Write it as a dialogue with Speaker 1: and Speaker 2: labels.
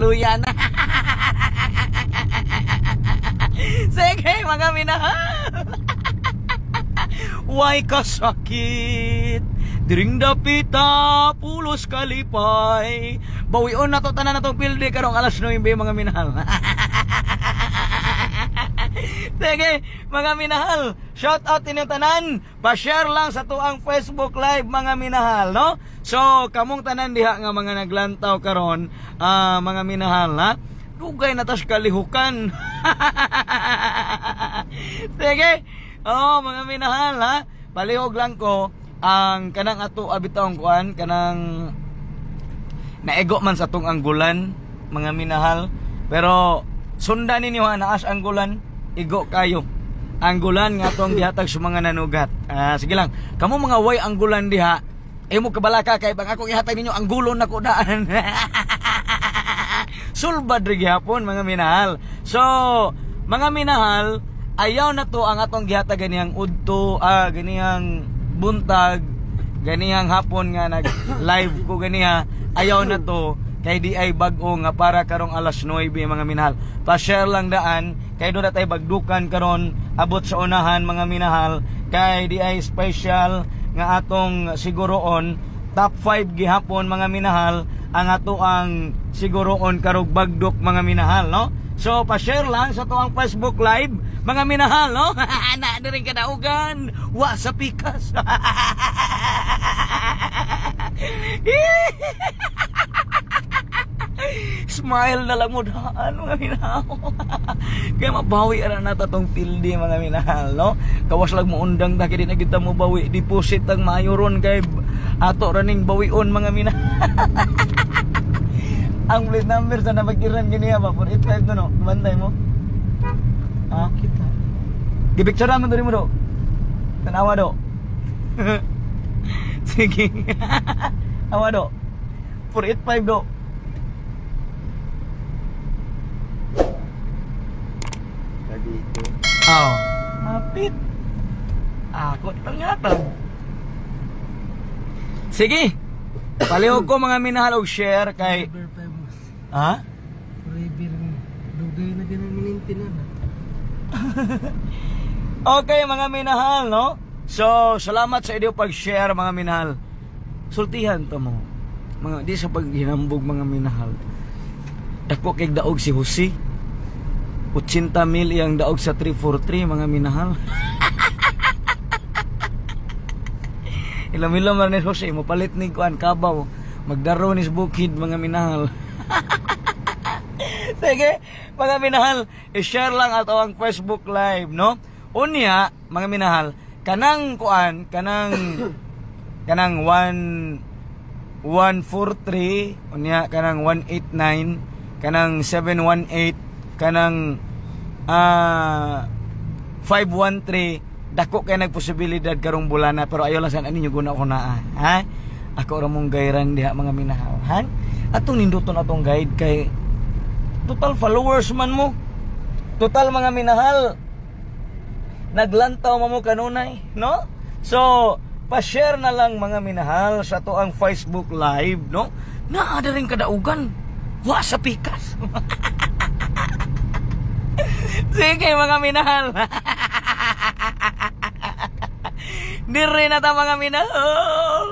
Speaker 1: Luya na. Sige, mga minahal. Why kasakit? Diring dapita, pulos kalipay. Bawion na to tanan na tong pildi karong alas 9, mga minahal. Sige, mga minahal, shout out inyong tanan. Pa-share lang sa tuang Facebook Live, mga minahal, no? So, kamong tanan diha nga mga naglantaw karon, mga minahal, ha? Dugay na tas kalihukan. Sige. Oh, mga minahal, ha? Palihog lang ko ang kanang ato abitong kuan kanang naego man sa tong anggulan, mga minahal, pero sundan ninyo ha, naas anggulan, igo kayo anggulan nga atong gihatag sa mga nanugat. Sige lang kamo mga way anggulan diha, imo kabalaka kay bang akong ihatag ninyo anggulon nako daan. Sulbad ri gihapon, mga minahal. So mga minahal, ayaw na to ang atong gihatag ganiyang udto, ganiyang buntag, ganiyang hapon nga nag live ko ganiha, ayaw na to kay di ay bag-o nga para karong alas 9, mga minahal. Pa-share lang daan kay do na tay bagdukan karon abot sa unahan, mga minahal, kay di ay special nga atong siguroon top 5 gihapon, mga minahal, ang ato ang siguroon karog bagdok, mga minahal, no? So pa-share lang sa tuang Facebook Live, mga minahal, no? Na rin kadaugan, wa sa pikas. Smile na lang mo daan, mga minahal. Kaya mabawi ra na ta tong pildi, mga minahal, no? Kawas lang mo undang ta kay di na kita mo bawi, deposit ang maayo ron kay ato ra ning bawion, mga minahal. Ang plate number sa nabagiran ganiya ba 485 no, no? Bantay mo. Ha?
Speaker 2: Kita.
Speaker 1: Gipicture man diri mo do. Tanawa do. Sige. Awa do. 485 do.
Speaker 2: Cavite.
Speaker 1: Oh. Hapit. Ako lang yata. Sige. Palihog ko, mga minahal, og share kay
Speaker 2: Forever famous.
Speaker 1: Ha?
Speaker 2: Forever. Dugay na ganun mininti na.
Speaker 1: Okay, mga minahal, no? So, salamat sa inyo pag-share, mga minahal. Sultihan to mo. Mga di sa paghinambog, mga minahal. Dako kay daog si Jose. 80 mil iyang daog sa 343, mga minahal. Ilam-ilam man ni Jose, mopalit ni kuan kabaw. Magdaro ni sa bukid, mga minahal. Sige, mga minahal, i-share lang ato ang Facebook Live, no? Unya, mga minahal, kanang kuan, kanang kanang 1 143, unya kanang 189, kanang 718, kanang 513, dako kay nagposibilidad karong bulana, pero ayaw lang sana ninyo guna ko naa, ha? Ako ra mong gairan diha, mga minahal, ha? Atong ninduton atong guide kay total followers man mo. Total, mga minahal, naglantaw man mo kanunay, no? So, pa-share na lang, mga minahal, sa to ang Facebook Live, no? Naa rin kadaugan. Wa sa pikas. Sige, mga minahal. Dire na ta, mga minahal.